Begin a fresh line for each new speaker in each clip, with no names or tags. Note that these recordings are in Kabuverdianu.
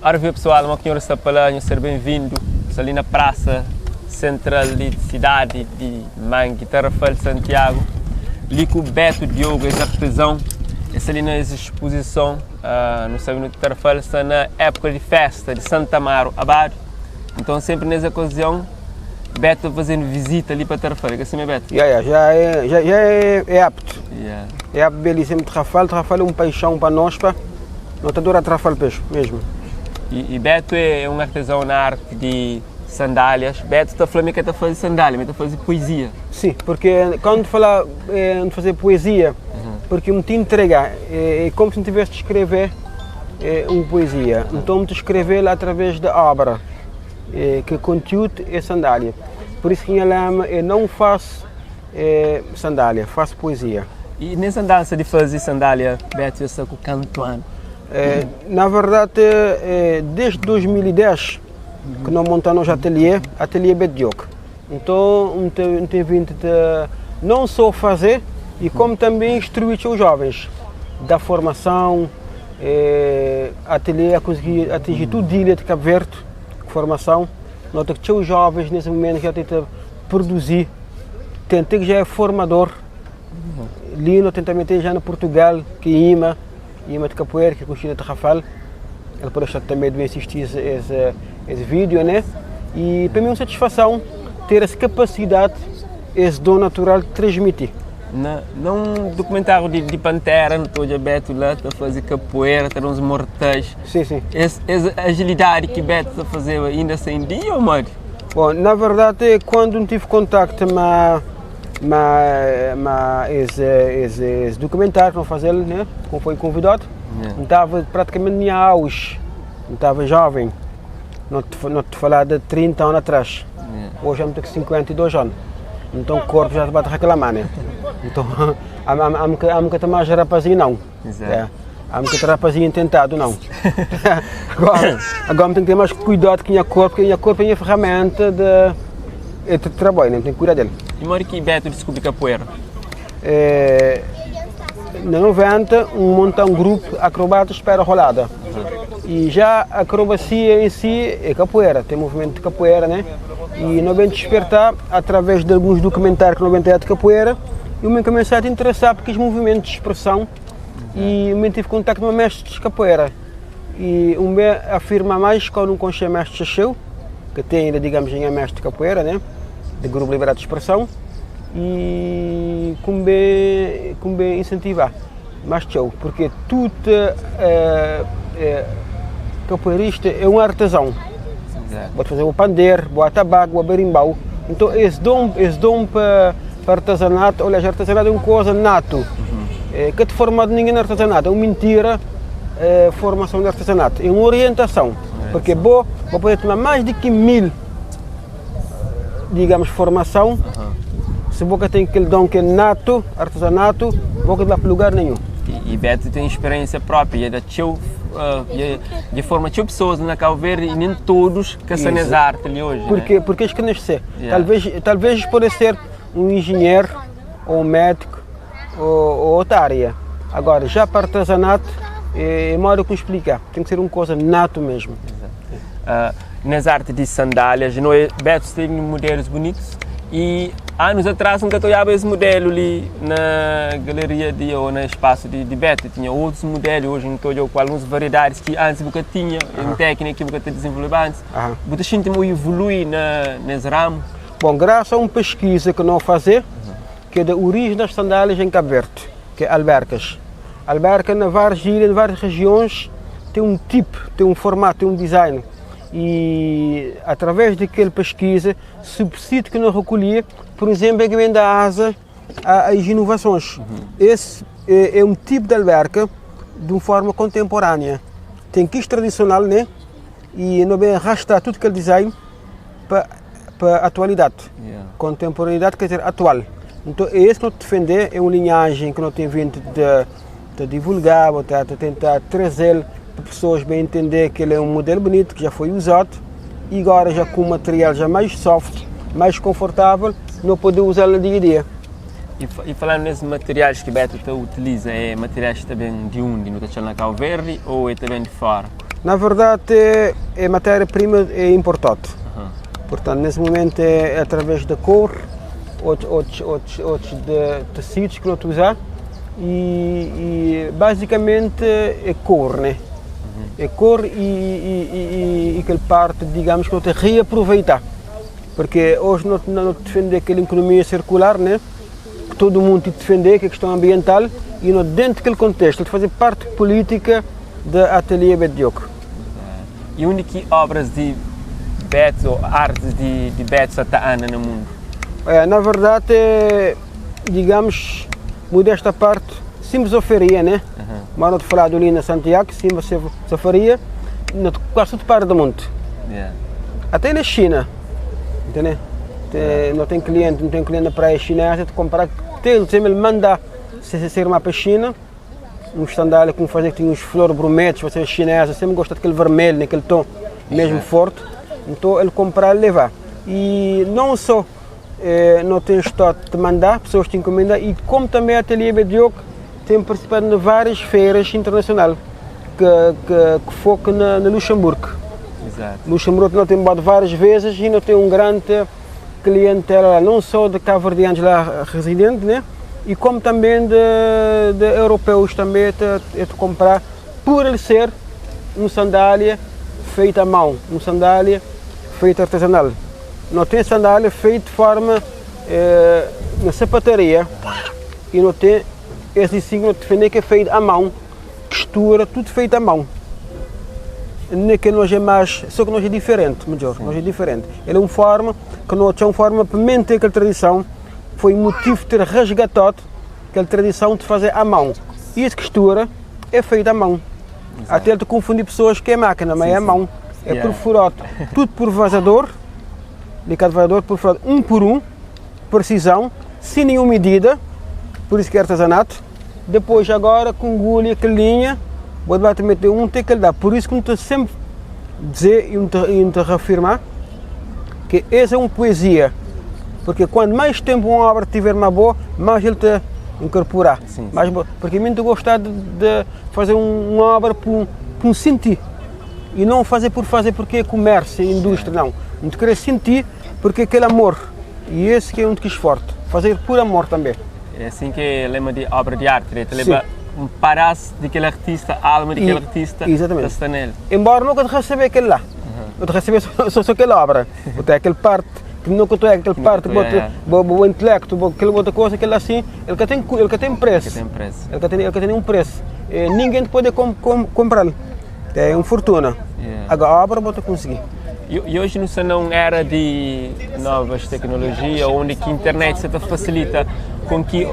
Ora viva pessoal, mo ki nhor sta pa la, nhos ser ben-vindu. Sta li na prasa sentral di sidadi di Mangi, Tarrafal, Santiago. Li ku Beto Diogo, es artezon. Es sta li na es expozison. Uh, nu sabe no Tarrafal sta na época di festa di Santa Amaro Abado. Então sempre nessa ocasião Beto fazendo visita ali para Tarrafal. É assim, Beto?
Yeah, yeah, já é, já, já é, é apto.
Yeah.
É apto belíssimo Tarrafal. Tarrafal é um paixão para nós, pá. Nós tá adora Tarrafal peixe mesmo.
E, e Beto é um artesão na arte de sandálias. Beto está falando que está fazendo sandália, mas está fazendo poesia.
Sim, porque quando fala é, de fazer poesia, porque me te entrega, é, é como se tivesse de escrever é, uma poesia. Então, te escrever através da obra, é, que conteúdo é sandália. Por isso que minha lema é não faço é, sandália, faço poesia.
E nessa dança de fazer sandália, Beto, eu sou com canto ano.
É, na verdade, é, desde 2010 que nós montamos ateliê, ateliê Bedioc. Então, não tem vindo de não só fazer, e como também instruir os jovens da formação, é, ateliê a conseguir atingir tudo a ilha de Cabo Verde, formação. Nota que os jovens nesse momento já tentam produzir, tenta que já é formador. Lino tem também tem já no Portugal, que ima, ima de capoeira, que é conhecida de Rafal. Ele pode estar também de assistir esse, esse, esse vídeo, né? E para mim é uma satisfação ter essa capacidade, esse dom natural de transmitir.
Na, num documentário de, de Pantera, no estou Beto lá, está a fazer capoeira, está uns mortais.
Sim, sim.
Esse, essa agilidade que Beto está a fazer ainda sem dia, ou mano?
Bom, na verdade, quando não tive contacto com mas esse, esse, esse documentário que não fazer, né, como foi convidado,
Yeah.
não estava praticamente nem auge, não estava jovem, não te, não te falar de 30 anos atrás.
Yeah.
Hoje eu tenho 52 anos, então o corpo já vai te reclamar, né? Então, há que estar mais rapazinho não.
Exato.
É. Há que rapazinho tentado não. agora, agora tem que ter mais cuidado com o corpo, porque o corpo é a minha ferramenta de, de trabalho, né? Tem que cuidar dele.
E mora que Beto descobriu capoeira?
É, na 90, um monta um grupo acrobatas para a rolada. E já a acrobacia em si é capoeira, tem movimento de capoeira, né? E não bem despertar através de alguns documentários que não bem tem de capoeira, e eu me comecei a te interessar porque os movimentos de expressão e eu me tive contato com um mestre de capoeira. E o meu afirma mais quando um conhece mestre Chacheu, que tem ainda, digamos, em mestre de capoeira, né? De grupo Liberdade de Expressão e cumbe, cumbe incentivar mais tchau, porque tudo é, é, capoeirista é um artesão.
Exato.
Pode fazer o pandeiro, o atabaque, o berimbau. Então esse dom, esse dom para, para artesanato, olha, artesanato é uma coisa nato. É, que te formado ninguém no artesanato, é uma mentira é, formação de artesanato, é uma orientação. Porque vou, vou poder tomar mais de que mil, digamos, formação, se você tem aquele dom que é nato, artesanato, você não vai para lugar nenhum.
E, e Beto tem experiência própria, e é da teu, uh, e, e forma teu pessoas na Cabo Verde e nem todos que são nessa arte ali hoje.
Porque,
né?
porque acho que nascer.
Yeah.
Talvez, talvez pode ser um engenheiro, ou um médico, ou, ou outra área. Agora, já para artesanato, é, é modo como explicar. Tem que ser uma coisa nato mesmo.
Uh, nas artes de sandálias, não é? Beto tem modelos bonitos e anos atrás nunca olhava esse modelo ali na galeria de, ou no espaço de, de Beto, tinha outros modelos, hoje não estou com algumas variedades que antes nunca tinha, em técnica que nunca tinha desenvolvido antes.
Aham.
Você sente muito evolui na, nesse ramo?
Bom, graças a uma pesquisa que nós fazer, que é da origem das sandálias em Cabo Verde, que é albercas. Alberca na várias ilhas, em várias regiões, tem um tipo, tem um formato, tem um design. E através daquela pesquisa, subsídio que nós recolhia, por exemplo, é que vem da asa às inovações. Esse é, é um tipo de alberca de uma forma contemporânea. Tem quis tradicional, né? E não bem arrastar tudo aquele design para para a atualidade.
Yeah.
Contemporaneidade quer dizer atual. Então é isso que nós defender, é uma linhagem que nós temos vindo de, de divulgar, de, de tentar trazer para pessoas bem entender que ele é um modelo bonito, que já foi usado, e agora já com um material já mais soft, mais confortável, não poder usar no dia a dia.
E, e falando nesses materiais que Beto te utiliza, é materiais também de onde? No na Cabo Verde ou é também de fora?
Na verdade, é matéria-prima é importante. Portanto, nesse momento é através da cor, outros de tecidos que nós usamos e basicamente é cor, né? É cor e aquela parte, digamos, que nós temos que reaproveitar. Porque hoje nós defendemos aquela economia circular, né? Que todo mundo tem que defender, que é a questão ambiental, e nós, dentro daquele contexto, de fazer parte política da Ateliê Beto Diogo.
E onde que obras de Beto ou artes de Beto está anda no mundo?
É, na verdade, digamos, modesta parte, sempre só faria, né? Mas não te falar ali na Santiago, sempre só faria, na quase toda parte do mundo. Até na China, entendeu? Não tem cliente, não tem cliente na praia chinesa, te comprar, tem, sempre ele manda se ser uma para a China, um sandália com fazer que tinha uns flores brumetes, você chinesa, sempre gosta daquele vermelho, naquele tom mesmo forte, então ele comprar e levar. E não só não tem estado de mandar, pessoas têm encomenda, e como também a Ateliê Beto Diogo tem participado em várias feiras internacionais que focam na Luxemburgo. Luxemburgo não tem botado várias vezes e não tem um grande clientela, não só de cabo-verdianos lá residentes, né? E como também de europeus também te comprar, por ele ser uma sandália feita à mão, uma sandália feita artesanal. Não tem sandália feita de forma na sapataria e não tem esse signo de defender que é feito à mão, costura, tudo feito à mão. Nem que nós é mais, só que nós é diferente, melhor, nós é diferente. Ele é uma forma, que nós é uma forma para manter aquela tradição, foi o motivo de ter resgatado aquela tradição de fazer à mão. E essa costura é feita à mão. Até te confundir pessoas que é máquina, mas é à mão. É perfurado, tudo por vazador, ligado vazador, perfurado um por um, precisão, sem nenhuma medida, por isso que é artesanato. Depois agora com agulha, que linha, vou meter um, tem que lhe dar. Por isso que eu estou sempre dizer e te reafirmar que essa é uma poesia, porque quanto mais tempo uma obra tiver uma boa, mais ele te incorporar. Mais boa. Porque a mim gostar de fazer uma obra por um sentir e não fazer por fazer porque é comércio, é indústria, não. Não te querer sentir porque é aquele amor, e esse que é um que forte, fazer por amor também.
É assim que é lema de obra de arte, né? Te leva um pedaço daquele artista, a alma daquele artista, está nele.
Embora nunca te receber aquele lá, não te receber só aquela obra, até aquele parte que nunca tu é, aquele parte, o intelecto, aquela outra coisa, aquele assim, ele que tem preço.
Ele que tem preço.
Ele que tem um preço. Ninguém pode comprá-lo. É uma fortuna. Agora a obra você conseguir.
E hoje não era de novas tecnologias, onde que a internet se facilita com que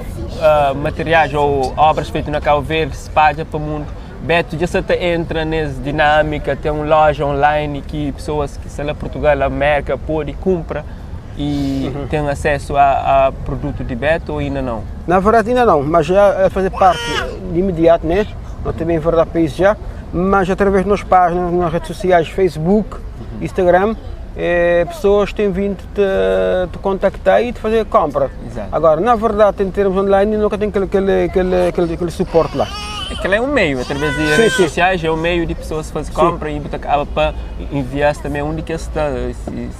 materiais ou obras feitas na Cabo Verde se espalhem para o mundo. Beto, já se entra nessa dinâmica, tem uma loja online que pessoas que estão lá em Portugal, América, podem comprar e têm acesso a produto de Beto ou ainda não?
Na verdade ainda não, mas já fazer parte de imediato, né? Não também verdade país já, mas através de nossas páginas, nas redes sociais, Facebook, Instagram, pessoas têm vindo te contactar e te fazer compra. Agora, na verdade, em termos online, nunca tem aquele suporte lá.
Aquele é um meio, através de redes sociais, é um meio de pessoas fazer compra e acaba para enviar também onde que está,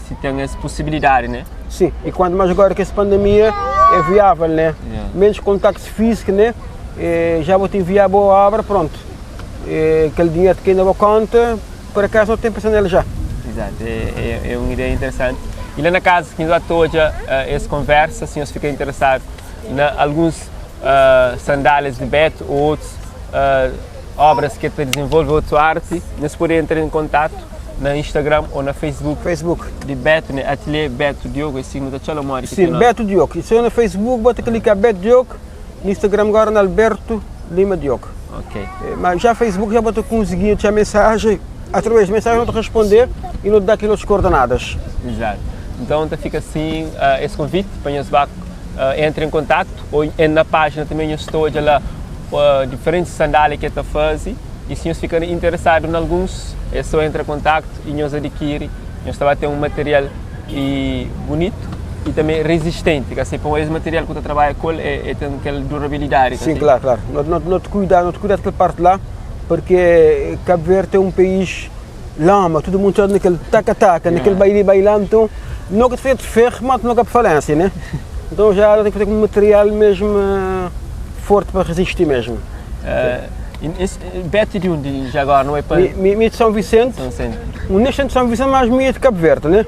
se tem essa possibilidade, né?
Sim, e quanto mais agora que essa pandemia é viável, né? Menos contacto físico, né? Já vou te enviar boa obra, pronto. Aquele dinheiro que ainda vou conta, por acaso não tem pensando nele já.
Exato, é uma ideia interessante. E lá na casa, que nós toda essa conversa, se você fica interessado em alguns sandálias de Beto ou outras obras que te desenvolve, outra arte, você pode entrar em contato na Instagram ou na Facebook.
Facebook.
De Beto, né? Ateliê Beto Diogo, esse signo da Tchalomori.
Sim, Beto Diogo. Se eu no Facebook, bota clicar Beto Diogo, no Instagram agora no Alberto Lima Diogo. Mas já Facebook já bota conseguir a mensagem, através de mensagem não te responder e não te dá aquelas coordenadas.
Exato. Então fica assim esse convite para nós entre em contato ou na página também eu estou lá diferentes sandálias que está fazendo e se nós ficarem interessados em alguns é só entrar em contato e nós adquirir. Nós também tem um material e bonito e também resistente, que assim, para esse material que você trabalha com ele, tem aquela durabilidade.
Sim, claro, claro. Não te cuida daquela parte lá, Porque Cabo Verde é um país lama, tudo mundo sabe naquele taca-taca, naquele baile bailá, então nunca te feito ferro, mas nunca falência, né? Então já tem que fazer com material mesmo forte para resistir mesmo.
Beto de onde já agora, não é para...
Mi, mi de São Vicente,
São Vicente.
Um nascente de São Vicente, mas mi de Cabo Verde, né?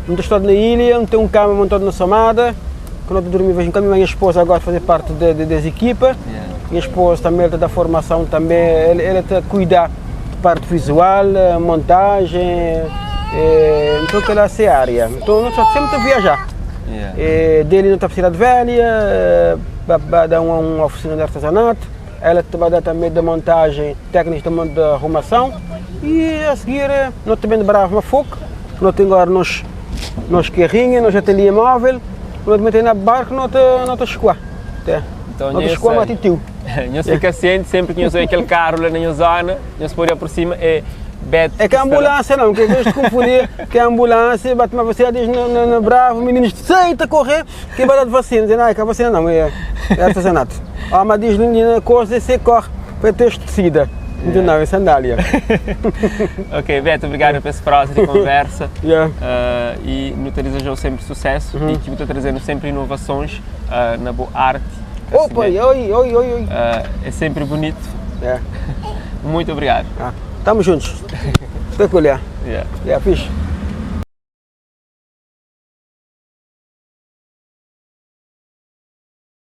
Não estou na ilha, não tem um cama montado na Somada, quando eu dormi, vejo em cama, minha esposa agora fazer parte das equipas. Minha esposa também está da formação também, ela está a cuidar de parte visual, montagem, então aquela é a área. Então nós estamos sempre a viajar. Dele não está para Cidade Velha, vai dar uma oficina de artesanato, ela vai dar também da montagem, técnicas de arrumação e a seguir nós também de Bravo Mafoco, nós temos agora nós carrinha, nós ateliê móvel, nós também temos na barco, nós nós escoa.
Então,
Nós escoa matitiu.
Nós fica ciente sempre que nós vemos aquele carro lá na minha zona, nós pode aproximar é Beto.
É que a ambulância não, que às vezes confundir que a ambulância bate uma vacina, diz na Bravo, meninos, sai a correr, que vai dar de vacina. Dizem, não, é que a vacina não, é artesanato. Ah, mas diz na coisa, você corre para ter de. Então não, é sandália.
Ok, Beto, obrigado pela prosa de conversa. E nos te desejo sempre sucesso e que está trazendo sempre inovações na boa arte.
Opa, oi, oi, oi, oi.
É sempre bonito. Muito obrigado.
Ah, tamo juntos. Peculiar. Yeah, fixe.